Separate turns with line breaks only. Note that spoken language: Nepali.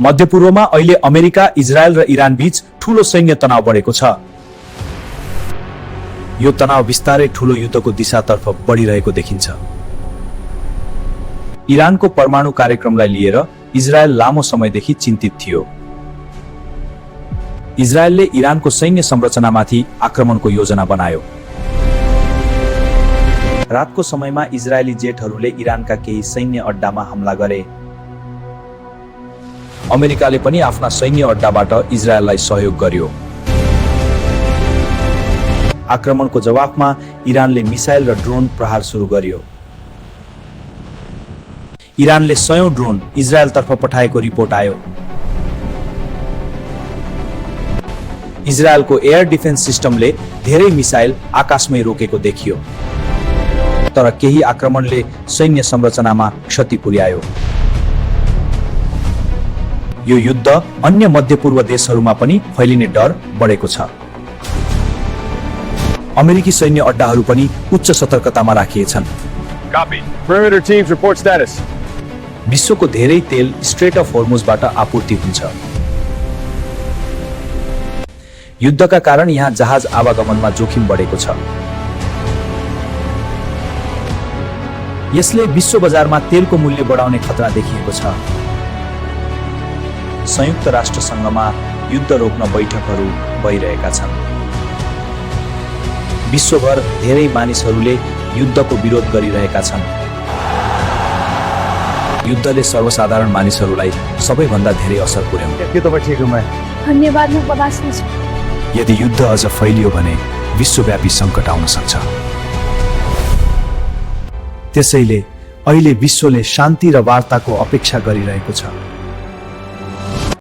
मध्यपूर्वमा अहिले अमेरिका, इजरायल र इरान बीच ठूलो सैन्य तनाव बढेको छ। यो तनाव बिस्तारै ठूलो युद्धको दिशातर्फ बढिरहेको देखिन्छ। इरानको परमाणु कार्यक्रमलाई लिएर इजरायल लामो समयदेखि चिन्तित थियो। इजरायलले इरानको सैन्य संरचनामाथि आक्रमणको योजना बनायो। रातको समयमा इजरायली जेटहरूले इरानका केही सैन्य अड्डामा हमला गरे। अमेरिकाले पनि आफ्ना सैन्य अड्डाबाट इजरायललाई सहयोग गर्यो। आक्रमणको जवाफमा इरानले मिसाइल र ड्रोन प्रहार सुरु गर्यो। इरानले 100 ड्रोन इजरायलतर्फ पठाएको रिपोर्ट आयो। इजरायलको एयर डिफेन्स सिस्टमले धेरै मिसाइल आकाशमै रोकेको देखियो, तर केही आक्रमणले सैन्य संरचनामा क्षति पुर्यायो। यो युद्ध अन्य मध्यपूर्व देशहरूमा पनि फैलिने डर बढेको छ। अमेरिकी सैन्य अड्डाहरू पनि उच्च सतर्कतामा राखिएछन्।
Copy. Perimeter teams report status.
विश्वको धेरै तेल स्ट्रेट अफ होर्मुजबाट आपूर्ति हुन्छ। युद्धका कारण यहाँ जहाज आवागमनमा जोखिम बढेको छ। यसले विश्व बजारमा तेलको मूल्य बढाउने खतरा देखिएको छ। संयुक्त राष्ट्र संघमा युद्ध रोक्न बैठकहरू भइरहेका छन्। विश्वभर धेरै मानिसहरूले युद्धको विरोध गरिरहेका छन्। युद्धले सर्वसाधारण मानिसहरूलाई सबैभन्दा धेरै असर पुर्याउँछ।
धन्यवाद, म बर्दाश्त गर्छु।
यदि युद्ध अझ फैलियो भने विश्वव्यापी सङ्कट आउन सक्छ। त्यसैले अहिले विश्वले शान्ति र वार्ताको अपेक्षा गरिरहेको छ।